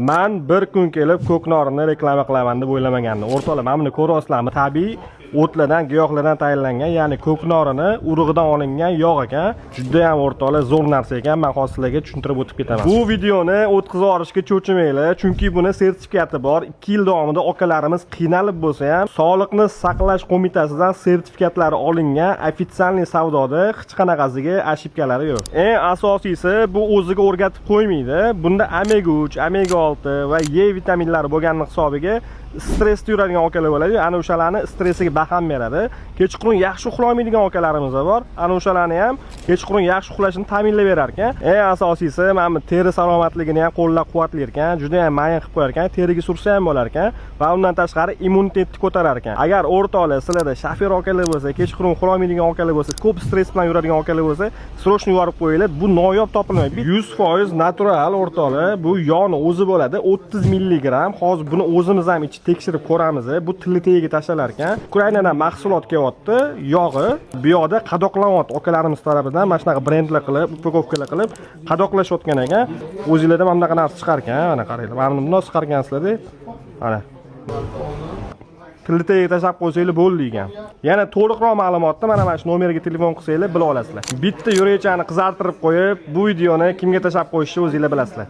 Man bir kun kelib ko'knorini reklama qilaman deb o'ylamagandim. O'rtoqlar, mana buni ko'ryapsizlarmi? Tabiiy o'tlardan, giyohlardan tayyorlangan, ya'ni ko'knorini urug'idan olingan yog' ekan. Juda ham, o'rtoqlar, zo'r narsa ekan. Men hozir sizlarga tushuntirib o'tib ketaman. Bu videoni o'tkazib yuborishga cho'chimanglar, chunki buni sertifikati bor. 2 yil davomida akalarimiz qiynalib bo'lsa ham, Sog'liqni saqlash qo'mitasidan sertifikatlari olingan, официальный savdoda hech qanaqasiga ошибка lari yo'q. Eng asosiysi, bu o'ziga o'rgatib qo'ymaydi. Bunda omega 3, omega 6 va E vitaminlari bo'lgani hisobiga stressda yuradigan akalar bo'ladi, ana o'shalarni stressiga barham beradi. Kechqurun yaxshi uxlolmaydigan akalarimiz bor, ana o'shalarni ham kechqurun yaxshi uxlashini ta'minlab berar ekan. Eng asosiysi, mana bu teri salomatligini ham qo'llab-quvvatlar ekan, juda ham mayin qilib qo'yar ekan, teriga sursa ham bo'lar ekan va undan tashqari immunitetni ko'tarar ekan. Agar, o'rtoqlar, sizlarda shofer akalar bo'lsa, kechqurun uxlolmaydigan akalar bo'lsa, ko'p stress bilan yuradigan akalar bo'lsa, срочно yuborib qo'yinglar. Bu noyob topilmaydi. 100% natural, o'rtoqlar, bu yog'ni o'zi bo'ladi 30 milligramm. Hozir buni o'zimiz ham ichib tekshirib ko'ramiz. Bu tilni tagiga tashlalar ekan. Ukrainadan mahsulot kelyapti, yog'i bu yoqda qadoqlanyapti akalarimiz tarafidan, mana shunaqa brendlar qilib, упаковка lar qilib qadoqlashayotgan ekan. O'zinglarda mana bunaqa narsa chiqar ekan. Mana qaranglar, mana buni bundoq chiqargansizlarda, mana tilni tagiga tashlab qo'ysanglar bo'ldi ekan. Yana to'liqroq ma'lumotni mana shu nomerga telefon qilsanglar, bila olasizlar. Bitta yurakchani qizartirib qo'yib, bu videoni kimga tashlab qo'yishni o'zinglar bilasizlar.